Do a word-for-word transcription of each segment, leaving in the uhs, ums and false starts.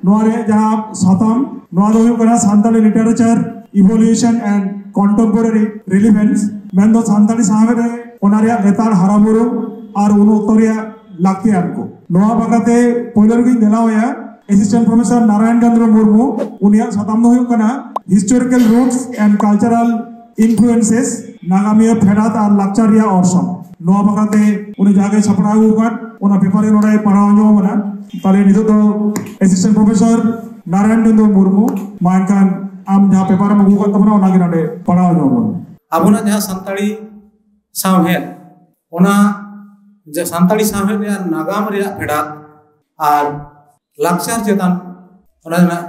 ᱱᱚᱣᱟ ᱨᱮᱭᱟᱜ ᱡᱟᱦᱟᱸ ᱥᱟᱛᱟᱢ, ᱱᱚᱣᱟ ᱫᱚ ᱦᱩᱭᱩᱜ ᱠᱟᱱᱟ Santali literature evolution and contemporary relevance, ᱢᱮᱱᱫᱚ ᱥᱟᱱᱛᱟᱲᱤ ᱥᱟᱶᱦᱮᱫ ᱨᱮ ᱚᱱᱟ ᱨᱮᱭᱟᱜ ᱞᱮᱛᱟᱲ ᱦᱟᱨᱟᱵᱩᱨᱩ ᱟᱨ ᱩᱱ ᱚᱠᱛᱚ ᱨᱮᱭᱟᱜ ᱞᱟᱹᱠᱛᱤᱭᱟᱱ ᱠᱚ᱾ ᱱᱚᱣᱟ ᱵᱟᱠᱷᱨᱟᱛᱮ ᱯᱳᱭᱞᱳ ᱨᱮᱜᱮᱧ ᱫᱮᱞᱟᱣᱟᱭᱟ Assistant Professor ᱱᱟᱨᱟᱭᱚᱱ ᱪᱚᱸᱫᱽᱨᱚ ᱢᱩᱨᱢᱩ᱾ ᱩᱱᱤᱭᱟᱜ ᱥᱟᱛᱟᱢ ᱫᱚ ᱦᱩᱭᱩᱜ ᱠᱟᱱᱟ Historical Roots and Cultural Influences, ᱱᱟᱜᱟᱢᱤᱭᱟᱹ ᱯᱷᱮᱰᱟᱛ ᱟᱨ ᱞᱟᱠᱪᱟᱨ ᱨᱮᱭᱟᱜ ᱚᱨᱥᱚᱝ᱾ ᱱᱚᱣᱟ ᱵᱟᱠᱷᱨᱟᱛᱮ ᱩᱱᱤ ᱡᱟᱦᱟᱸ ᱜᱮ ᱥᱟᱯᱲᱟᱣ ᱟᱹᱜᱩ ᱟᱠᱟᱫ, ᱚᱱᱟ ᱯᱮᱯᱟᱨ ᱜᱮ ᱱᱚᱰᱮ ᱯᱟᱲᱦᱟᱣ ᱟᱸᱡᱚᱢ ᱟᱵᱚᱱᱟ᱾ ᱛᱟᱦᱞᱮ ᱱᱤᱛᱚᱜ ᱫᱚ Assistant Professor ᱱᱟᱨᱟᱭᱚᱱ ᱪᱚᱸᱫᱽᱨᱚ ᱢᱩᱨᱢᱩ, ᱢᱟ ᱮᱱᱠᱷᱟᱱ ᱟᱢ ᱡᱟᱦᱟᱸ ᱯᱮᱯᱟᱨ ᱮᱢ ᱟᱹᱜᱩ ᱟᱠᱟᱫ ᱛᱟᱵᱚᱱᱟ, ᱚᱱᱟ ᱜᱮ ᱱᱚᱰᱮ ᱯᱟᱲᱦᱟᱣ ᱟᱸᱡᱚᱢ ᱟᱵᱚᱱ᱾ ᱟᱵᱚᱱᱟᱜ ᱡᱟᱦᱟᱸ ᱥᱟᱱᱛᱟᱲᱤ ᱥᱟᱶᱦᱮᱫ, ᱚᱱᱟ ᱡᱮ ᱥᱟᱱᱛᱟᱲᱤ ᱥᱟᱶᱦᱮᱫ ᱨᱮᱭᱟᱜ ᱱᱟᱜᱟᱢ ᱨᱮᱭᱟᱜ ᱯᱷᱮᱰᱟᱛ ᱟᱨ ᱞᱟᱠᱪᱟᱨ ᱪᱮᱛᱟᱱ ᱚᱱᱟ ᱨᱮᱱᱟᱜ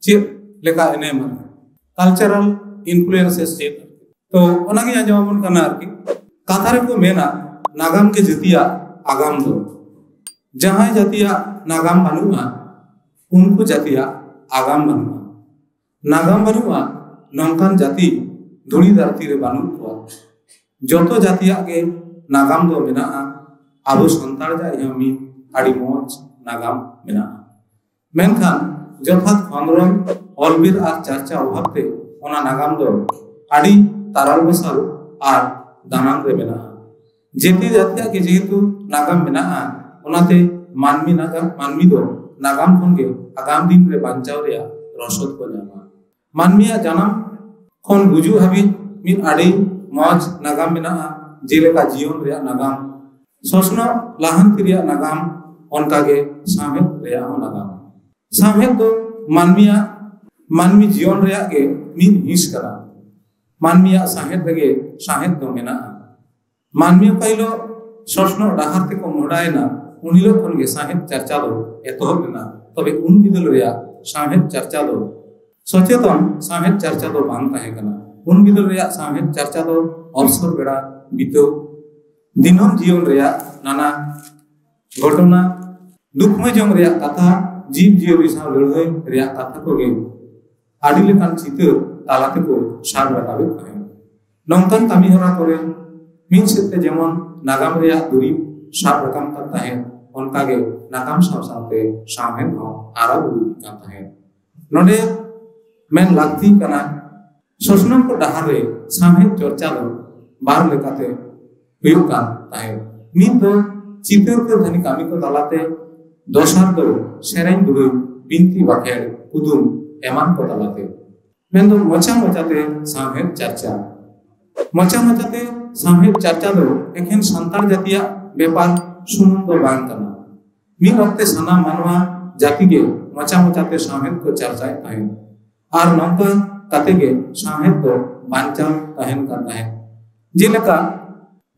ᱪᱮᱫ ᱞᱮᱠᱟ ᱮᱱᱮᱢ, cultural influences ᱪᱮᱫ, ᱛᱚ ᱚᱱᱟᱜᱮ ᱟᱸᱡᱚᱢ ᱟᱵᱚᱱ ᱠᱟᱱᱟ ᱟᱨᱠᱤ᱾ ᱠᱟᱛᱷᱟ ᱨᱮᱠᱚ ᱢᱮᱱᱟ, ᱱᱟᱜᱟᱢ ᱜᱮ ᱡᱟᱹᱛᱤᱭᱟᱜ ᱟᱜᱟᱢ ᱫᱚ᱾ ᱡᱟᱦᱟᱸᱭ ᱡᱟᱹᱛᱤᱭᱟᱜ ᱱᱟᱜᱟᱢ ᱵᱟᱹᱱᱩᱜᱼᱟ, ᱩᱱᱠᱩ ᱡᱟᱹᱛᱤᱭᱟᱜ ᱟᱜᱟᱢ ᱵᱟᱹᱱᱩᱜᱼᱟ᱾ ᱱᱟᱜᱟᱢ ᱵᱟᱹᱱᱩᱜᱼᱟ, ᱱᱚᱝᱠᱟᱱ ᱡᱟᱹᱛᱤ ᱫᱷᱩᱲᱤ ᱫᱷᱟᱹᱨᱛᱤ ᱨᱮ ᱵᱟᱹᱱᱩᱜ ᱠᱚᱣᱟ᱾ ᱡᱚᱛᱚ ᱡᱟᱹᱛᱤᱭᱟᱜ ᱜᱮ ᱱᱟᱜᱟᱢ ᱫᱚ ᱢᱮᱱᱟᱜᱼᱟ᱾ ᱟᱵᱚ ᱥᱟᱱᱛᱟᱲ ᱡᱟᱹᱛᱤᱭᱟᱜ ᱦᱚᱸ ᱢᱤᱫ ᱟᱹᱰᱤ ᱢᱚᱡᱽ ᱱᱟᱜᱟᱢ ᱢᱮᱱᱟᱜᱼᱟ᱾ ᱢᱮᱱᱠᱷᱟᱱ ᱡᱚᱛᱷᱟᱛ ᱠᱷᱚᱸᱫᱽᱨᱚᱱ, ᱚᱞ ᱵᱤᱨ ᱟᱨ ᱪᱟᱨᱪᱟ ᱚᱵᱷᱟᱵ ᱛᱮ ᱚᱱᱟ ᱱᱟᱜᱟᱢ ᱫᱚ ᱟᱹᱰᱤ ᱛᱟᱨᱟᱞ ᱢᱮᱥᱟᱞ ᱟᱨ ᱫᱟᱱᱟᱝ ᱨᱮ ᱢᱮᱱᱟᱜᱼᱟ᱾ ᱡᱟᱹᱛᱤ ᱡᱟᱹᱛᱤᱭᱟᱜ ᱜᱮ ᱡᱮᱦᱮᱛᱩ ᱱᱟᱜᱟᱢ ᱢᱮᱱᱟᱜᱼᱟ, ᱚᱱᱟᱛᱮ ᱢᱟᱹᱱᱢᱤ ᱱᱟᱜᱟᱢ, ᱢᱟᱹᱱᱢᱤ ᱫᱚ ᱱᱟᱜᱟᱢ ᱠᱷᱚᱱ ᱜᱮ ᱟᱜᱟᱢ ᱫᱤᱱ ᱨᱮ ᱵᱟᱧᱪᱟᱣ ᱨᱮᱭᱟᱜ ᱨᱚᱥᱚᱫ ᱠᱚ ᱧᱟᱢᱟ᱾ ᱢᱟᱹᱱᱢᱤᱭᱟᱜ ᱡᱟᱱᱟᱢ ᱠᱷᱚᱱ ᱜᱩᱡᱩᱜ ᱦᱟᱹᱵᱤᱡ ᱢᱤᱫ ᱟᱹᱰᱤ ᱢᱚᱡᱽ ᱱᱟᱜᱟᱢ ᱢᱮᱱᱟᱜᱼᱟ, ᱡᱮᱞᱮᱠᱟ ᱡᱤᱭᱚᱱ ᱨᱮᱭᱟᱜ ᱱᱟᱜᱟᱢ, ᱥᱚᱥᱱᱚᱜ ᱞᱟᱦᱟᱱᱛᱤ ᱨᱮᱭᱟᱜ ᱱᱟᱜᱟᱢ, ᱚᱱᱠᱟᱜᱮ ᱥᱟᱶᱦᱮᱫ ᱨᱮᱭᱟᱜ ᱦᱚᱸ ᱱᱟᱜᱟᱢ᱾ ᱥᱟᱶᱦᱮᱫ ᱫᱚ ᱢᱟᱹᱱᱢᱤᱭᱟᱜ, ᱢᱟᱹᱱᱢᱤ ᱡᱤᱭᱚᱱ ᱨᱮᱭᱟᱜ ᱜᱮ ᱢᱤᱫ ᱦᱤᱸᱥ ᱠᱟᱱᱟ᱾ ᱢᱟᱹᱱᱢᱤᱭᱟᱜ ᱥᱟᱶᱦᱮᱫ ᱨᱮᱜᱮ ᱥᱟᱶᱦᱮᱫ ᱫᱚ ᱢᱮᱱᱟᱜᱼᱟ᱾ ᱢᱟᱹᱱᱢᱤ ᱚᱠᱟ ᱦᱤᱞᱳᱜ ᱥᱚᱥᱱᱚᱜ ᱰᱟᱦᱟᱨ ᱛᱮᱠᱚ ᱢᱚᱦᱰᱟᱭᱮᱱᱟ, ᱩᱱ ᱦᱤᱞᱳᱜ ᱠᱷᱚᱱ ᱜᱮ ᱥᱟᱶᱦᱮᱫ ᱪᱟᱨᱪᱟ ᱫᱚ ᱮᱛᱚᱦᱚᱵ ᱞᱮᱱᱟ᱾ ᱛᱚᱵᱮ ᱩᱱ ᱵᱤᱫᱟᱹᱞ ᱨᱮᱭᱟᱜ ᱥᱟᱶᱦᱮᱫ ᱪᱟᱨᱪᱟ ᱫᱚ ᱥᱚᱪᱮᱛᱚᱱ ᱥᱟᱶᱦᱮᱫ ᱪᱟᱨᱪᱟ ᱫᱚ ᱵᱟᱝ ᱛᱟᱦᱮᱸ ᱠᱟᱱᱟ᱾ ᱩᱱ ᱵᱤᱫᱟᱹᱞ ᱨᱮᱭᱟᱜ ᱥᱟᱶᱦᱮᱫ ᱪᱟᱨᱪᱟ ᱫᱚ ᱚᱵᱥᱚᱨ ᱵᱮᱲᱟ ᱵᱤᱛᱟᱹᱣ, ᱫᱤᱱᱟᱹᱢ ᱡᱤᱭᱚᱱ ᱨᱮᱭᱟᱜ ᱱᱟᱱᱟ ᱜᱷᱚᱴᱚᱱᱟ, ᱫᱩᱠᱷᱢᱟᱹ ᱡᱚᱝ ᱨᱮᱭᱟᱜ ᱠᱟᱛᱷᱟ, ᱡᱤᱵᱽ ᱡᱤᱭᱟᱹᱞᱤ ᱥᱟᱶ ᱞᱟᱹᱲᱦᱟᱹᱭ ᱨᱮᱭᱟᱜ ᱠᱟᱛᱷᱟ ᱠᱚᱜᱮ ᱟᱹᱰᱤ ᱞᱮᱠᱟᱱ ᱪᱤᱛᱟᱹᱨ ᱛᱟᱞᱟ ᱛᱮᱠᱚ ᱥᱟᱵ ᱨᱟᱠᱟᱵᱮᱫ ᱛᱟᱦᱮᱸᱫ᱾ ᱱᱚᱝᱠᱟᱱ ᱠᱟᱹᱢᱤ ᱦᱚᱨᱟ ᱠᱚᱨᱮ ᱢᱤᱫ ᱥᱮᱫ ᱛᱮ ᱡᱮᱢᱚᱱ ᱱᱟᱜᱟᱢ ᱨᱮᱭᱟᱜ ᱫᱩᱨᱤᱵ ᱥᱟᱵ ᱨᱟᱠᱟᱵ ᱠᱟᱱ ᱛᱟᱦᱮᱸᱫ, ᱚᱱᱠᱟᱜᱮ ᱱᱟᱜᱟᱢ ᱥᱟᱶ ᱥᱟᱶᱛᱮ ᱥᱟᱶᱦᱮᱫ ᱦᱚᱸ ᱦᱟᱨᱟ ᱵᱩᱨᱩ ᱤᱫᱤᱜ ᱠᱟᱱ ᱛᱟᱦᱮᱸᱫ᱾ ᱱᱚᱰᱮ ᱢᱮᱱ ᱞᱟᱹᱠᱛᱤ ᱠᱟᱱᱟ, ᱥᱚᱥᱱᱚᱜ ᱠᱚ ᱰᱟᱦᱟᱨ ᱨᱮ ᱥᱟᱶᱦᱮᱫ ᱪᱚᱨᱪᱟ ᱫᱚ ᱵᱟᱨ ᱞᱮᱠᱟᱛᱮ ᱦᱩᱭᱩᱜ ᱠᱟᱱ ᱛᱟᱦᱮᱸᱫ᱾ ᱢᱤᱫ ᱫᱚ ᱪᱤᱛᱟᱹᱨ ᱠᱟᱹᱨᱫᱷᱟᱹᱱᱤ ᱠᱟᱹᱢᱤ ᱠᱚ ᱛᱟᱞᱟᱛᱮ, ᱫᱚᱥᱟᱨ ᱫᱚ ᱥᱮᱨᱮᱧ ᱫᱩᱨᱟᱹᱝ, ᱵᱤᱱᱛᱤ ᱵᱟᱠᱷᱮᱲ, ᱠᱩᱫᱩᱢ ᱮᱢᱟᱱ ᱠᱚ ᱛᱟᱞᱟᱛᱮ᱾ ᱢᱮᱱᱫᱚ ᱢᱚᱪᱟ ᱢᱚᱪᱟᱛᱮ ᱥᱟᱶᱦᱮᱫ ᱪᱟᱨᱪᱟ᱾ ᱢᱚᱪᱟ ᱢᱚᱪᱟᱛᱮ ᱥᱟᱶᱦᱮᱫ ᱪᱟᱨᱪᱟ ᱫᱚ ᱮᱠᱷᱮᱱ ᱥᱟᱱᱛᱟᱲ ᱡᱟᱹᱛᱤᱭᱟᱜ ᱵᱮᱯᱟᱨ ᱥᱩᱢᱩᱝ ᱫᱚ ᱵᱟᱝ ᱠᱟᱱᱟ᱾ ᱢᱤᱫ ᱚᱠᱛᱮ ᱥᱟᱱᱟᱢ ᱢᱟᱱᱣᱟ ᱡᱟᱹᱛᱤ ᱜᱮ ᱢᱚᱪᱟ ᱢᱚᱪᱟᱛᱮ ᱥᱟᱶᱦᱮᱫ ᱠᱚ ᱪᱟᱨᱪᱟᱭᱮᱫ ᱛᱟᱦᱮᱸᱫ᱾ ᱟᱨ ᱱᱚᱝᱠᱟ ᱠᱟᱛᱮ ᱜᱮ ᱥᱟᱶᱦᱮᱫ ᱫᱚ ᱵᱟᱧᱪᱟᱣ ᱛᱟᱦᱮᱱ ᱠᱟᱱ ᱛᱟᱦᱮᱸᱫ᱾ ᱡᱮᱞᱮᱠᱟ,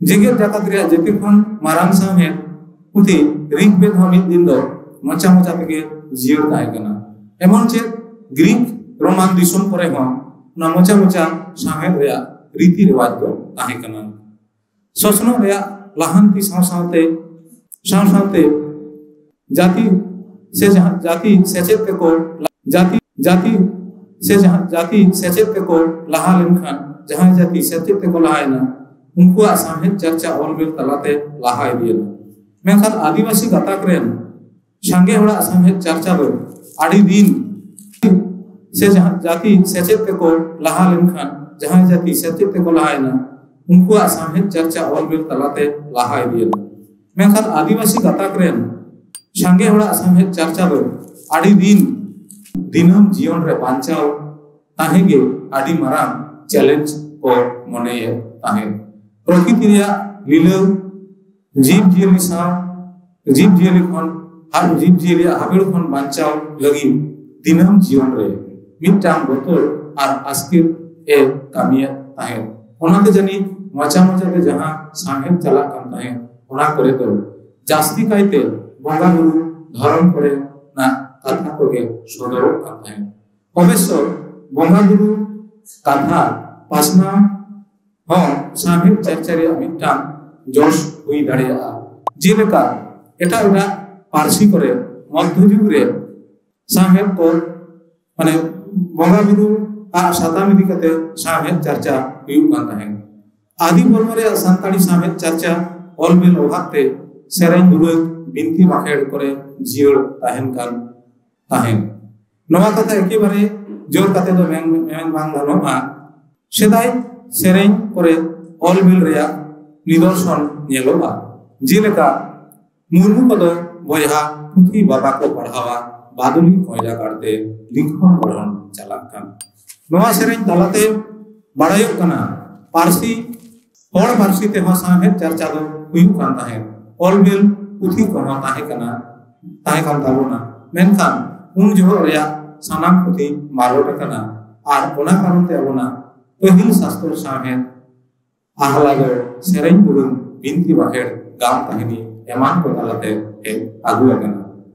ᱡᱮᱜᱮᱛ ᱡᱟᱠᱟᱛ ᱨᱮᱭᱟᱜ ᱡᱮᱛᱮ ᱠᱷᱚᱱ ᱢᱟᱨᱟᱝ ᱥᱟᱶᱦᱮᱫ ᱯᱩᱛᱷᱤ ᱨᱤᱜᱽᱵᱮᱫ ᱦᱚᱸ ᱢᱤᱫ ᱫᱤᱱ ᱫᱚ ᱢᱚᱪᱟ ᱢᱚᱪᱟ ᱛᱮᱜᱮ ᱡᱤᱭᱟᱹᱲ ᱛᱟᱦᱮᱸ ᱠᱟᱱᱟ᱾ ᱮᱢᱚᱱ ᱪᱮᱫ ᱜᱨᱤᱠ ᱨᱳᱢᱟᱱ ᱫᱤᱥᱚᱢ ᱠᱚᱨᱮ ᱦᱚᱸ ᱚᱱᱟ ᱢᱚᱪᱟ ᱢᱚᱪᱟ ᱥᱟᱶᱦᱮᱫ ᱨᱮᱭᱟᱜ ᱨᱤᱛᱤ ᱨᱮᱣᱟᱡᱽ ᱫᱚ ᱛᱟᱦᱮᱸ ᱠᱟᱱᱟ᱾ ᱥᱚᱥᱱᱚᱜ ᱨᱮᱭᱟᱜ ᱞᱟᱦᱟᱱᱛᱤ ᱥᱟᱶ ᱥᱟᱶᱛᱮ, ᱥᱟᱶ ᱥᱟᱶᱛᱮ ᱡᱟᱹᱛᱤ ᱥᱮ ᱡᱟᱦᱟᱸ ᱡᱟᱹᱛᱤ ᱥᱮᱪᱮᱫ ᱛᱮᱠᱚ ᱡᱟᱹᱛᱤ ᱡᱟᱹᱛᱤ ᱥᱮ ᱡᱟᱦᱟᱸ ᱡᱟᱹᱛᱤ ᱥᱮᱪᱮᱫ ᱛᱮᱠᱚ ᱞᱟᱦᱟ ᱞᱮᱱᱠᱷᱟᱱ, ᱡᱟᱦᱟᱸᱭ ᱡᱟᱹᱛᱤ ᱥᱮᱪᱮᱫ ᱛᱮᱠᱚ ᱞᱟᱦᱟᱭᱮᱱᱟ, ᱩᱱᱠᱩᱣᱟᱜ ᱥᱟᱶᱦᱮᱫ ᱪᱟᱨᱪᱟ ᱚᱞ ᱵᱮᱞ ᱛᱟᱞᱟᱛᱮ ᱞᱟᱦᱟ ᱤᱫᱤᱭᱮᱱᱟ᱾ ᱢᱮᱱᱠᱷᱟᱱ ᱟᱹᱫᱤᱵᱟᱹᱥᱤ ᱜᱟᱛᱟᱠ ᱨᱮᱱ ᱥᱟᱸᱜᱮ ᱦᱚᱲᱟᱜ ᱥᱟᱶᱦᱮᱫ ᱪᱟᱨᱪᱟ ᱫᱚ ᱟᱹᱰᱤ ᱫᱤᱱ ᱥᱮ ᱡᱟᱦᱟᱸ ᱡᱟᱹᱛᱤ ᱥᱮᱪᱮᱫ ᱛᱮᱠᱚ ᱞᱟᱦᱟ ᱞᱮᱱᱠᱷᱟᱱ, ᱡᱟᱦᱟᱸᱭ ᱡᱟᱹᱛᱤ ᱥᱮᱪᱮᱫ ᱛᱮᱠᱚ ᱞᱟᱦᱟᱭᱮᱱᱟ, ᱩᱱᱠᱩᱣᱟᱜ ᱥᱟᱶᱦᱮᱫ ᱪᱟᱨᱪᱟ ᱚᱞ ᱵᱮᱞ ᱛᱟᱞᱟᱛᱮ ᱞᱟᱦᱟ ᱤᱫᱤᱭᱮᱱᱟ᱾ ᱢᱮᱱᱠᱷᱟᱱ ᱟᱹᱫᱤᱵᱟᱹᱥᱤ ᱜᱟᱛᱟᱠ ᱨᱮᱱ ᱥᱟᱸᱜᱮ ᱦᱚᱲᱟᱜ ᱥᱟᱶᱦᱮᱫ ᱪᱟᱨᱪᱟ ᱫᱚ ᱟᱹᱰᱤ ᱫᱤᱱ ᱫᱤᱱᱟᱹᱢ ᱡᱤᱭᱚᱱ ᱨᱮ ᱵᱟᱧᱪᱟᱣ ᱛᱟᱦᱮᱸ ᱜᱮ ᱟᱹᱰᱤ ᱢᱟᱨᱟᱝ ᱪᱮᱞᱮᱧᱡᱽ ᱠᱚ ᱢᱚᱱᱮᱭᱮᱫ ᱛᱟᱦᱮᱸᱫ᱾ ᱯᱨᱚᱠᱤᱛᱤ ᱨᱮᱭᱟᱜ ᱞᱤᱞᱟᱹ, ᱡᱤᱵᱽ ᱡᱤᱭᱟᱹᱞᱤ ᱥᱟᱶ, ᱡᱤᱵᱽ ᱡᱤᱭᱟᱹᱞᱤ ᱠᱷᱚᱱ, ᱦᱟ-, ᱡᱤᱵᱽ ᱡᱤᱭᱟᱹᱞᱤᱭᱟᱜ ᱦᱟᱹᱵᱤᱲ ᱠᱷᱚᱱ ᱵᱟᱧᱪᱟᱣ ᱞᱟᱹᱜᱤᱫ ᱫᱤᱱᱟᱹᱢ ᱡᱤᱭᱚᱱ ᱨᱮ ᱢᱤᱫᱴᱟᱝ ᱵᱚᱛᱚᱨ ᱟᱨ ᱟᱥᱠᱮᱛ ᱮ ᱠᱟᱹᱢᱤᱭᱮᱫ ᱛᱟᱦᱮᱸᱫ᱾ ᱚᱱᱟᱛᱮ ᱡᱟᱹᱱᱤᱡ ᱢᱚᱪᱟ ᱢᱚᱪᱟ ᱛᱮ ᱡᱟᱦᱟᱸ ᱥᱟᱶᱦᱮᱫ ᱪᱟᱞᱟᱜ ᱠᱟᱱ ᱛᱟᱦᱮᱸᱫ, ᱚᱱᱟ ᱠᱚᱨᱮ ᱫᱚ ᱡᱟᱹᱥᱛᱤ ᱠᱟᱭᱛᱮ ᱵᱚᱸᱜᱟ ᱵᱩᱨᱩ, ᱫᱷᱚᱨᱚᱢ ᱠᱚᱨᱮᱱᱟᱜ ᱠᱟᱛᱷᱟ ᱠᱚᱜᱮ ᱥᱚᱫᱚᱨᱚᱜ ᱠᱟᱱ ᱛᱟᱦᱮᱸᱫ᱾ ᱚᱵᱚᱥᱥᱚ ᱵᱚᱸᱜᱟ ᱵᱩᱨᱩ ᱠᱟᱛᱷᱟ ᱯᱟᱥᱱᱟᱣ ᱦᱚᱸ ᱥᱟᱶᱦᱮᱫ ᱪᱟᱨᱪᱟ ᱨᱮᱭᱟᱜ ᱢᱤᱫᱴᱟᱝ ᱡᱚᱥ ᱦᱩᱭ ᱫᱟᱲᱮᱭᱟᱜᱼᱟ᱾ ᱡᱮᱞᱮᱠᱟ, ᱮᱴᱟᱜ ᱮᱴᱟᱜ ᱯᱟᱹᱨᱥᱤ ᱠᱚᱨᱮ ᱢᱚᱫᱽᱫᱷᱚ ᱡᱩᱜᱽ ᱨᱮ ᱥᱟᱶᱦᱮᱫ ᱠᱚ, ᱢᱟᱱᱮ, ᱵᱚᱸᱜᱟ ᱵᱩᱨᱩ ᱟᱜ ᱥᱟᱛᱟᱢ ᱤᱫᱤ ᱠᱟᱛᱮ ᱥᱟᱶᱦᱮᱫ ᱪᱟᱨᱪᱟ ᱦᱩᱭᱩᱜ ᱠᱟᱱ ᱛᱟᱦᱮᱸᱫ᱾ ᱟᱹᱫᱤᱢ ᱦᱚᱲᱢᱚ ᱨᱮᱭᱟᱜ ᱥᱟᱱᱛᱟᱲᱤ ᱥᱟᱶᱦᱮᱫ ᱪᱟᱨᱪᱟ ᱚᱞ ᱵᱮᱞ ᱚᱵᱷᱟᱵ ᱛᱮ ᱥᱮᱨᱮᱧ ᱫᱩᱨᱟᱹᱝ, ᱵᱤᱱᱛᱤ ᱵᱟᱠᱷᱮᱲ ᱠᱚᱨᱮ ᱡᱤᱭᱟᱹᱲ ᱛᱟᱦᱮᱱ ᱠᱟᱱ ᱛᱟᱦᱮᱸᱫ᱾ ᱱᱚᱣᱟ ᱠᱟᱛᱷᱟ ᱮᱠᱮᱵᱟᱨᱮ ᱡᱳᱨ ᱠᱟᱛᱮ ᱫᱚ ᱢᱮᱱ, ᱢᱮᱱ ᱵᱟᱝ ᱜᱟᱱᱚᱜᱼᱟ᱾ ᱥᱮᱫᱟᱭ ᱥᱮᱨᱮᱧ ᱠᱚᱨᱮ ᱚᱞ ᱵᱤᱞ ᱨᱮᱭᱟᱜ ᱱᱤᱫᱚᱨᱥᱚᱱ ᱧᱮᱞᱚᱜᱼᱟ᱾ ᱡᱮᱞᱮᱠᱟ, ᱢᱩᱨᱢᱩ ᱠᱚᱫᱚ ᱵᱚᱭᱦᱟ ᱯᱩᱛᱷᱤ ᱵᱟᱵᱟ ᱠᱚ ᱯᱟᱲᱦᱟᱣᱟ, ᱵᱟᱫᱩᱞᱤ ᱠᱚᱭᱞᱟ ᱜᱟᱲᱛᱮ ᱞᱤᱠᱷᱚᱱ ᱜᱚᱲᱦᱚᱱ ᱪᱟᱞᱟᱜ ᱠᱟᱱ᱾ ᱱᱚᱣᱟ ᱥᱮᱨᱮᱧ ᱛᱟᱞᱟᱛᱮ ᱵᱟᱲᱟᱭᱚᱜ ᱠᱟᱱᱟ, ᱯᱟᱹᱨᱥᱤ, ᱦᱚᱲ ᱯᱟᱹᱨᱥᱤ ᱛᱮᱦᱚᱸ ᱥᱟᱶᱦᱮᱫ ᱪᱟᱨᱪᱟ ᱫᱚ ᱦᱩᱭᱩᱜ ᱠᱟᱱ ᱛᱟᱦᱮᱸᱫ᱾ ᱚᱞ ᱵᱤᱞ ᱯᱩᱛᱷᱤ ᱠᱚᱦᱚᱸ ᱛᱟᱦᱮᱸ ᱠᱟᱱᱟ, ᱛᱟᱦᱮᱸ ᱠᱟᱱ ᱛᱟᱵᱚᱱᱟ᱾ ᱢᱮᱱᱠᱷᱟᱱ ᱩᱱ ᱡᱚᱦᱚᱜ ᱨᱮᱭᱟᱜ ᱥᱟᱱᱟᱢ ᱯᱩᱛᱷᱤ ᱢᱟᱞᱚᱴ ᱟᱠᱟᱱᱟ, ᱟᱨ ᱚᱱᱟ ᱠᱟᱨᱚᱱ ᱛᱮ ᱟᱵᱚᱱᱟᱜ ᱯᱟᱹᱦᱤᱞ ᱥᱟᱥᱛᱚᱨ ᱥᱟᱶᱦᱮᱫ ᱟᱦᱞᱟ ᱫᱚ ᱥᱮᱨᱮᱧ ᱫᱩᱨᱟᱹᱝ, ᱵᱤᱱᱛᱤ ᱵᱟᱠᱷᱮᱲ, ᱜᱟᱢ ᱠᱟᱹᱦᱱᱤ ᱮᱢᱟᱱ ᱠᱚ ᱛᱟᱞᱟᱛᱮ ᱦᱮᱡ ᱟᱹᱜᱩ ᱟᱠᱟᱱᱟ᱾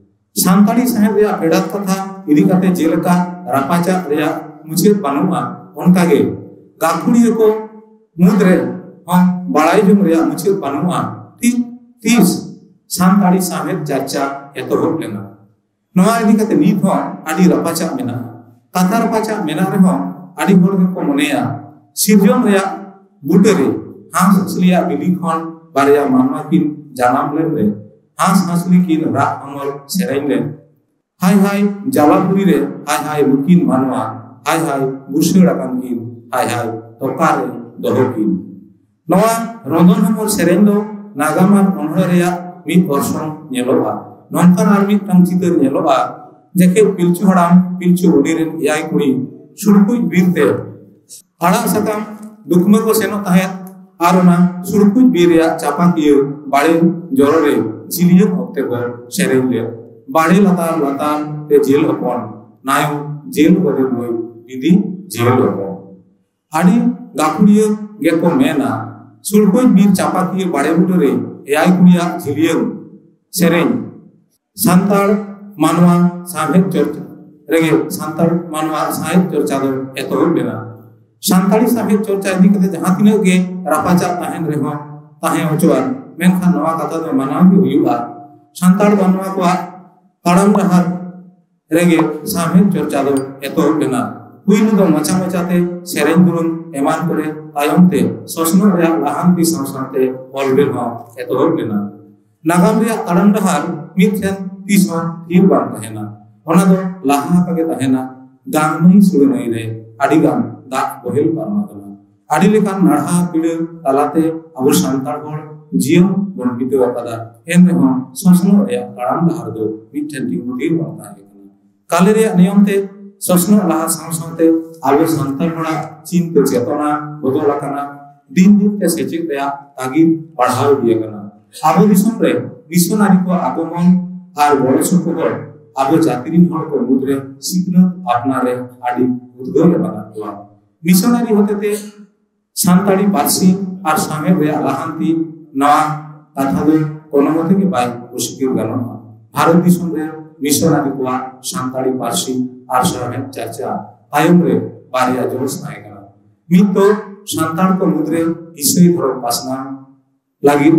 ᱥᱟᱱᱛᱟᱲᱤ ᱥᱟᱶᱦᱮᱫ ᱨᱮᱭᱟᱜ ᱯᱷᱮᱰᱟᱛ ᱠᱟᱛᱷᱟ ᱤᱫᱤ ᱠᱟᱛᱮ ᱡᱮᱞᱮᱠᱟ ᱨᱟᱯᱟᱪᱟᱜ ᱨᱮᱭᱟᱜ ᱢᱩᱪᱟᱹᱫ ᱵᱟᱹᱱᱩᱜᱼᱟ, ᱚᱱᱠᱟᱜᱮ ᱜᱟᱹᱠᱷᱩᱲᱤᱭᱟᱹ ᱠᱚ ᱢᱩᱫᱽᱨᱮ ᱦᱚᱸ ᱵᱟᱲᱟᱭ ᱡᱚᱝ ᱨᱮᱭᱟᱜ ᱢᱩᱪᱟᱹᱫ ᱵᱟᱹᱱᱩᱜᱼᱟ᱾ ᱴᱷᱤᱠ ᱛᱤᱥ ᱥᱟᱱᱛᱟᱲᱤ ᱥᱟᱶᱦᱮᱫ ᱪᱟᱨᱪᱟ ᱮᱛᱚᱦᱚᱵ ᱞᱮᱱᱟ? ᱱᱚᱣᱟ ᱤᱫᱤ ᱠᱟᱛᱮ ᱱᱤᱛ ᱦᱚᱸ ᱟᱹᱰᱤ ᱨᱟᱯᱟᱪᱟᱜ ᱢᱮᱱᱟᱜᱼᱟ᱾ ᱠᱟᱛᱷᱟ ᱨᱟᱯᱟᱪᱟᱜ ᱢᱮᱱᱟᱜ ᱨᱮᱦᱚᱸ, ᱟᱹᱰᱤ ᱦᱚᱲ ᱜᱮᱠᱚ ᱢᱚᱱᱮᱭᱟ ᱥᱤᱨᱡᱚᱱ ᱨᱮᱭᱟᱜ ᱵᱩᱴᱟᱹᱨᱮ ᱦᱟᱸᱥ ᱦᱟᱸᱥᱞᱤᱭᱟᱜ ᱵᱤᱞᱤ ᱠᱷᱚᱱ ᱵᱟᱨᱭᱟ ᱢᱟᱱᱣᱟ ᱠᱤᱱ ᱡᱟᱱᱟᱢ ᱞᱮᱱ ᱨᱮ, ᱦᱟᱸᱥ ᱦᱟᱸᱥᱞᱤ ᱠᱤᱱ ᱨᱟᱜ ᱦᱚᱢᱚᱨ ᱥᱮᱨᱮᱧ ᱞᱮᱱ᱾ ᱦᱟᱭ ᱦᱟᱭ ᱡᱟᱞᱟᱯᱩᱨᱤ ᱨᱮ, ᱦᱟᱭ ᱦᱟᱭ ᱱᱩᱠᱤᱱ ᱢᱟᱱᱣᱟ, ᱦᱟᱭ ᱦᱟᱭ ᱵᱩᱥᱟᱹᱲ ᱟᱠᱟᱱ ᱠᱤᱱ, ᱦᱟᱭ ᱦᱟᱭ ᱛᱚᱠᱟ ᱨᱮ ᱫᱚᱦᱚ ᱠᱤᱱ᱾ ᱱᱚᱣᱟ ᱨᱚᱫᱚᱱ ᱦᱚᱢᱚᱨ ᱥᱮᱨᱮᱧ ᱫᱚ ᱱᱟᱜᱟᱢ ᱟᱨ ᱚᱱᱚᱬᱦᱮ ᱨᱮᱭᱟᱜ ᱢᱤᱫ ᱚᱨᱥᱚᱝ ᱧᱮᱞᱚᱜᱼᱟ᱾ ᱱᱚᱝᱠᱟᱱ ᱟᱨ ᱢᱤᱫᱴᱟᱝ ᱪᱤᱛᱟᱹᱨ ᱧᱮᱞᱚᱜᱼᱟ, ᱡᱮᱠᱷᱮᱡ ᱯᱤᱞᱪᱩ ᱦᱟᱲᱟᱢ ᱯᱤᱞᱪᱩ ᱵᱩᱰᱷᱤ ᱨᱮᱱ ᱮᱭᱟᱭ ᱠᱩᱲᱤ ᱥᱩᱲᱠᱩᱡ ᱵᱤᱨ ᱛᱮ ᱟᱲᱟᱜ ᱥᱟᱠᱟᱢ ᱫᱩᱠᱢᱟᱹ ᱠᱚ ᱥᱮᱱᱚᱜ ᱛᱟᱦᱮᱸᱫ, ᱟᱨ ᱚᱱᱟ ᱥᱩᱲᱠᱩᱡ ᱵᱤᱨ ᱨᱮᱭᱟᱜ ᱪᱟᱯᱟᱠᱤᱭᱟᱹ ᱵᱟᱲᱮ ᱡᱚᱨᱚ ᱨᱮ ᱡᱤᱞᱤᱭᱟᱹ ᱚᱠᱛᱮ ᱠᱚ ᱥᱮᱨᱮᱧ ᱞᱮᱫ᱾ ᱵᱟᱲᱮ ᱞᱟᱛᱟᱨ ᱞᱟᱛᱟᱨ ᱛᱮ ᱡᱮᱞ ᱦᱚᱯᱚᱱ, ᱱᱟᱭᱚᱢ ᱡᱮᱞ ᱵᱟᱹᱫᱤ ᱵᱳᱭ ᱵᱤᱫᱤ ᱡᱮᱞ ᱦᱚᱯᱚᱱ᱾ ᱟᱹᱰᱤ ᱜᱟᱹᱠᱷᱩᱲᱤᱭᱟᱹ ᱜᱮᱠᱚ ᱢᱮᱱᱟ, ᱥᱩᱲᱠᱩᱡ ᱵᱤᱨ ᱪᱟᱯᱟᱠᱤᱭᱟᱹ ᱵᱟᱲᱮ ᱵᱩᱴᱟᱹ ᱨᱮ ᱮᱭᱟᱭ ᱠᱩᱲᱤᱭᱟᱜ ᱡᱤᱞᱤᱭᱟᱹ ᱥᱮᱨᱮᱧ ᱥᱟᱱᱛᱟᱲ ᱢᱟᱱᱣᱟ ᱥᱟᱶᱦᱮᱫ ᱪᱚᱨᱪᱟ ᱨᱮᱜᱮ ᱥᱟᱱᱛᱟᱲ ᱢᱟᱱᱣᱟ ᱥᱟᱶᱦᱮᱫ ᱪᱚᱨᱪᱟ ᱫᱚ ᱮᱛᱚᱦᱚᱵ ᱞᱮᱱᱟ᱾ ᱥᱟᱱᱛᱟᱲᱤ ᱥᱟᱶᱦᱮᱫ ᱪᱚᱨᱪᱟ ᱤᱫᱤ ᱠᱟᱛᱮ ᱡᱟᱦᱟᱸ ᱛᱤᱱᱟᱹᱜ ᱜᱮ ᱨᱟᱯᱟᱪᱟᱜ ᱛᱟᱦᱮᱱ ᱨᱮᱦᱚᱸ, ᱛᱟᱦᱮᱸ ᱦᱚᱪᱚᱣᱟᱱ, ᱢᱮᱱᱠᱷᱟᱱ ᱱᱚᱣᱟ ᱠᱟᱛᱷᱟ ᱫᱚ ᱢᱟᱱᱟᱣ ᱜᱮ ᱦᱩᱭᱩᱜᱼᱟ, ᱥᱟᱱᱛᱟᱲ ᱢᱟᱱᱣᱟ ᱠᱚᱣᱟᱜ ᱛᱟᱲᱟᱢ ᱰᱟᱦᱟᱨ ᱨᱮᱜᱮ ᱥᱟᱶᱦᱮᱫ ᱪᱚᱨᱪᱟ ᱫᱚ ᱮᱛᱚᱦᱚᱵ ᱞᱮᱱᱟ᱾ ᱯᱩᱭᱞᱩ ᱫᱚ ᱢᱚᱪᱟ ᱢᱚᱪᱟᱛᱮ ᱥᱮᱨᱮᱧ ᱫᱩᱨᱟᱹᱝ ᱮᱢᱟᱱ ᱠᱚᱨᱮ, ᱛᱟᱭᱚᱢ ᱛᱮ ᱥᱚᱥᱱᱚᱜ ᱨᱮᱭᱟᱜ ᱞᱟᱦᱟᱱᱛᱤ ᱥᱟᱶ ᱥᱟᱶᱛᱮ ᱚᱞ ᱵᱮᱞ ᱦᱚᱸ ᱮᱛᱚᱦᱚᱵ ᱞᱮᱱᱟ᱾ ᱱᱟᱜᱟᱢ ᱨᱮᱭᱟᱜ ᱛᱟᱲᱟᱢ ᱰᱟᱦᱟᱨ ᱢᱤᱫ ᱴᱷᱮᱱ ᱛᱤᱥ ᱦᱚᱸ ᱛᱷᱤᱨ ᱵᱟᱝ ᱛᱟᱦᱮᱱᱟ᱾ ᱚᱱᱟ ᱫᱚ ᱞᱟᱦᱟ ᱟᱠᱟ ᱜᱮ ᱛᱟᱦᱮᱱᱟ᱾ ᱜᱟᱝ ᱱᱟᱹᱭ ᱥᱩᱲᱟᱹ ᱱᱟᱹᱭ ᱨᱮ ᱟᱹᱰᱤ ᱜᱟᱱ ᱫᱟᱜ ᱵᱚᱦᱮᱞ ᱯᱟᱨᱚᱢ ᱟᱠᱟᱱᱟ᱾ ᱟᱹᱰᱤ ᱞᱮᱠᱟᱱ ᱱᱟᱲᱦᱟ ᱯᱤᱲᱟᱹ ᱛᱟᱞᱟᱛᱮ ᱟᱵᱚ ᱥᱟᱱᱛᱟᱲ ᱦᱚᱲ ᱡᱤᱭᱚᱱ ᱵᱚᱱ ᱵᱤᱛᱟᱹᱣ ᱟᱠᱟᱫᱟ᱾ ᱮᱱ ᱨᱮᱦᱚᱸ ᱥᱚᱥᱱᱚᱜ ᱨᱮᱭᱟᱜ ᱛᱟᱲᱟᱢ ᱰᱟᱦᱟᱨ ᱫᱚ ᱢᱤᱫ ᱴᱷᱮᱱ ᱛᱤᱸᱜᱩ ᱛᱷᱤᱨ ᱵᱟᱝ ᱛᱟᱦᱮᱸ ᱠᱟᱱᱟ᱾ ᱠᱟᱞᱮ ᱨᱮᱭᱟᱜ ᱱᱤᱭᱚᱢ ᱛᱮ ᱥᱚᱥᱱᱚᱜ ᱞᱟᱦᱟ ᱥᱟᱶ ᱥᱟᱶᱛᱮ ᱟᱵᱚ ᱥᱟᱱᱛᱟᱲ ᱦᱚᱲᱟᱜ ᱪᱤᱱᱛᱟᱹ ᱪᱮᱛᱚᱱᱟ ᱵᱚᱫᱚᱞ ᱟᱠᱟᱱᱟ᱾ ᱫᱤᱱ ᱫᱤᱱ ᱛᱮ ᱥᱮᱪᱮᱫ ᱨᱮᱭᱟᱜ ᱛᱟᱹᱜᱤᱫ ᱵᱟᱲᱦᱟᱣ ᱤᱫᱤ ᱟᱠᱟᱱᱟ᱾ ᱟᱵᱚ ᱫᱤᱥᱚᱢ ᱨᱮ ᱢᱤᱥᱚᱱᱟᱨᱤ ᱠᱚᱣᱟᱜ ᱟᱜᱚᱢᱚᱱ ᱟᱨ ᱜᱚᱲᱚ ᱥᱚᱯᱚᱦᱚᱫ ᱟᱵᱚ ᱡᱟᱹᱛᱤ ᱨᱤᱱ ᱦᱚᱲ ᱠᱚ ᱢᱩᱫᱽᱨᱮ ᱥᱤᱠᱷᱱᱟᱹᱛ ᱟᱯᱱᱟᱨ ᱨᱮ ᱟᱹᱰᱤ ᱩᱫᱽᱜᱟᱹᱣ ᱮ ᱮᱢᱟᱜ ᱠᱚᱣᱟ᱾ ᱢᱤᱥᱚᱱᱟᱨᱤ ᱦᱚᱛᱮᱛᱮ ᱥᱟᱱᱛᱟᱲᱤ ᱯᱟᱹᱨᱥᱤ ᱟᱨ ᱥᱟᱶᱦᱮᱫ ᱨᱮᱭᱟᱜ ᱞᱟᱦᱟᱱᱛᱤ, ᱱᱚᱣᱟ ᱠᱟᱛᱷᱟ ᱫᱚ ᱠᱳᱱᱳ ᱢᱚᱛᱮ ᱜᱮ ᱵᱟᱭ ᱚᱥᱤᱠᱟᱹᱨ ᱜᱟᱱᱚᱜᱼᱟ᱾ ᱵᱷᱟᱨᱚᱛ ᱫᱤᱥᱚᱢ ᱨᱮ ᱢᱤᱥᱚᱱᱟᱨᱤ ᱠᱚᱣᱟᱜ ᱥᱟᱱᱛᱟᱲᱤ ᱯᱟᱹᱨᱥᱤ ᱟᱨ ᱥᱟᱶᱦᱮᱫ ᱪᱟᱨᱪᱟ ᱛᱟᱭᱚᱢ ᱨᱮ ᱵᱟᱨᱭᱟ ᱡᱚᱥ ᱛᱟᱦᱮᱸ ᱠᱟᱱᱟ᱾ ᱢᱤᱫ ᱫᱚ ᱥᱟᱱᱛᱟᱲ ᱠᱚ ᱢᱩᱫᱽᱨᱮ ᱤᱥᱟᱹᱭ ᱫᱷᱚᱨᱚᱢ ᱯᱟᱥᱱᱟᱣ ᱞᱟᱹᱜᱤᱫ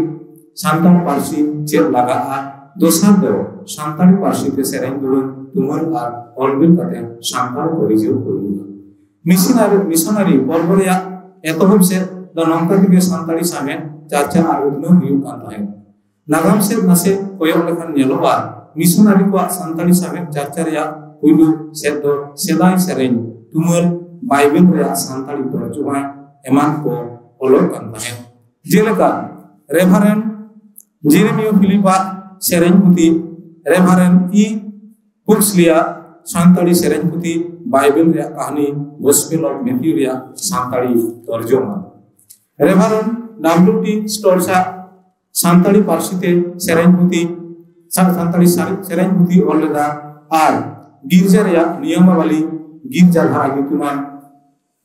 ᱥᱟᱱᱛᱟᱲ ᱯᱟᱹᱨᱥᱤ ᱪᱮᱫ ᱞᱟᱜᱟᱜᱼᱟ᱾ ᱫᱚᱥᱟᱨ ᱫᱚ ᱥᱟᱱᱛᱟᱲᱤ ᱯᱟᱹᱨᱥᱤ ᱛᱮ ᱥᱮᱨᱮᱧ ᱫᱩᱨᱟᱹᱝ ᱛᱩᱢᱟᱹᱞ ᱟᱨ ᱚᱞ ᱵᱤᱞ ᱠᱟᱛᱮ ᱥᱟᱱᱛᱟᱲ ᱠᱚ ᱨᱤᱡᱷᱟᱹᱣ ᱠᱚ ᱦᱩᱭᱩᱜᱼᱟ᱾ ᱢᱤᱥᱚᱱᱟᱨᱤ, ᱢᱤᱥᱚᱱᱟᱨᱤ ᱯᱚᱨᱵᱚ ᱨᱮᱭᱟᱜ ᱮᱛᱚᱦᱚᱵ ᱥᱮᱫ ᱫᱚ ᱱᱚᱝᱠᱟ ᱛᱮᱜᱮ ᱥᱟᱱᱛᱟᱲᱤ ᱥᱟᱶᱦᱮᱫ ᱪᱟᱨᱪᱟ ᱟᱨ ᱩᱛᱱᱟᱹᱣ ᱦᱩᱭᱩᱜ ᱠᱟᱱ ᱛᱟᱦᱮᱸᱫ᱾ ᱱᱟᱜᱟᱢ ᱥᱮᱫ ᱱᱟᱥᱮ ᱠᱚᱭᱚᱜ ᱞᱮᱠᱷᱟᱱ ᱧᱮᱞᱚᱜᱼᱟ, ᱢᱤᱥᱚᱱᱟᱨᱤ ᱠᱚᱣᱟᱜ ᱥᱟᱱᱛᱟᱲᱤ ᱥᱟᱶᱦᱮᱫ ᱪᱟᱨᱪᱟ ᱨᱮᱭᱟᱜ ᱯᱩᱭᱞᱩ ᱥᱮᱫ ᱫᱚ ᱥᱮᱫᱟᱭ ᱥᱮᱨᱮᱧ, ᱛᱩᱢᱟᱹᱞ, ᱵᱟᱭᱵᱮᱞ ᱨᱮᱭᱟᱜ ᱥᱟᱱᱛᱟᱲᱤ ᱛᱚᱨᱡᱚᱢᱟ ᱮᱢᱟᱱ ᱠᱚ ᱚᱞᱚᱜ ᱠᱟᱱ ᱛᱟᱦᱮᱸᱫ᱾ ᱡᱮᱞᱮᱠᱟ ᱨᱮᱵᱷᱟᱨᱮᱱᱰ ᱡᱮᱨᱮᱢᱤᱭᱳ ᱯᱷᱤᱞᱤᱯ ᱟᱜ ᱥᱮᱨᱮᱧ ᱯᱩᱛᱷᱤ, ᱨᱮᱵᱷᱟᱨᱮᱱᱰ ᱤ ᱦᱩᱠᱥᱞᱤᱭᱟᱜ ᱥᱟᱱᱛᱟᱲᱤ ᱥᱮᱨᱮᱧ ᱯᱩᱛᱷᱤ, ᱵᱟᱭᱵᱮᱞ ᱨᱮᱭᱟᱜ ᱠᱟᱹᱦᱱᱤ, ᱜᱚᱥᱯᱮᱞ ᱚᱯᱷ ᱢᱮᱛᱷᱤᱭᱩ ᱨᱮᱭᱟᱜ ᱥᱟᱱᱛᱟᱲᱤ ᱛᱚᱨᱡᱚᱢᱟ᱾ ᱨᱮᱵᱷᱟᱨᱮᱱᱰ ᱰᱟᱵᱞᱤᱭᱩ ᱴᱤ ᱥᱴᱚᱞᱥ ᱟᱜ ᱥᱟᱱᱛᱟᱲᱤ ᱯᱟᱹᱨᱥᱤ ᱛᱮ ᱥᱮᱨᱮᱧ ᱯᱩᱛᱷᱤ, ᱥᱟ-, ᱥᱟᱱᱛᱟᱲᱤ ᱥᱟᱨᱮ-, ᱥᱮᱨᱮᱧ ᱯᱩᱛᱷᱤ ᱚᱞ ᱞᱮᱫᱟ ᱟᱨ ᱜᱤᱨᱡᱟᱹ ᱨᱮᱭᱟᱜ ᱱᱤᱭᱚᱢᱟᱵᱟᱞᱤ ᱜᱤᱨᱡᱟ ᱫᱷᱟᱨᱟ ᱧᱩᱛᱩᱢᱟᱱ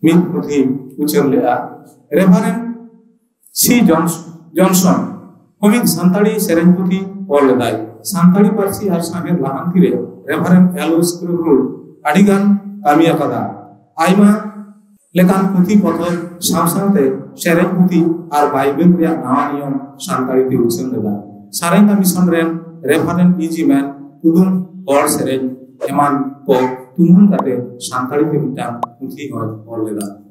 ᱢᱤᱫ ᱯᱩᱛᱷᱤ ᱩᱪᱷᱟᱹᱱ ᱞᱮᱫᱼᱟ᱾ ᱨᱮᱵᱷᱟᱨᱮᱱᱰ ᱥᱤ ᱡᱚᱱᱥ-, ᱡᱚᱱᱥᱚᱱ ᱦᱚᱸ ᱢᱤᱫ ᱥᱟᱱᱛᱟᱲᱤ ᱥᱮᱨᱮᱧ ᱯᱩᱛᱷᱤ ᱚᱞ ᱞᱮᱫᱟᱭ᱾ ᱥᱟᱱᱛᱟᱲᱤ ᱯᱟᱹᱨᱥᱤ ᱟᱨ ᱥᱟᱶᱦᱮᱫ ᱞᱟᱦᱟᱱᱛᱤ ᱨᱮ ᱨᱮᱵᱷᱟᱨᱮᱱᱰ ᱮᱞ ᱳ ᱥᱠᱨᱩᱜᱨᱩᱰ ᱟᱹᱰᱤ ᱜᱟᱱ ᱠᱟᱹᱢᱤ ᱟᱠᱟᱫᱟ᱾ ᱟᱭᱢᱟ ᱞᱮᱠᱟᱱ ᱯᱩᱛᱷᱤ ᱯᱚᱛᱚᱵ ᱥᱟᱶ ᱥᱟᱶᱛᱮ ᱥᱮᱨᱮᱧ ᱯᱩᱛᱷᱤ ᱟᱨ ᱵᱟᱭᱵᱮᱞ ᱨᱮᱭᱟᱜ ᱱᱟᱣᱟ ᱱᱤᱭᱚᱢ ᱥᱟᱱᱛᱟᱲᱤ ᱛᱮ ᱩᱪᱷᱟᱹᱱ ᱞᱮᱫᱟ᱾ ᱥᱟᱨᱮᱝᱜᱟ ᱢᱤᱥᱚᱱ ᱨᱮᱱ ᱨᱮᱵᱷᱟᱨᱮᱱᱰ ᱤ ᱡᱤ ᱢᱮᱱ ᱠᱩᱫᱩᱢ, ᱦᱚᱲ ᱥᱮᱨᱮᱧ ᱮᱢᱟᱱ ᱠᱚ ᱛᱩᱢᱟᱹᱞ ᱠᱟᱛᱮ ᱥᱟᱱᱛᱟᱲᱤ ᱛᱮ ᱢᱤᱫᱴᱟᱝ ᱯᱩᱛᱷᱤ ᱦᱚᱸᱭ ᱚᱞ ᱞᱮᱫᱟ᱾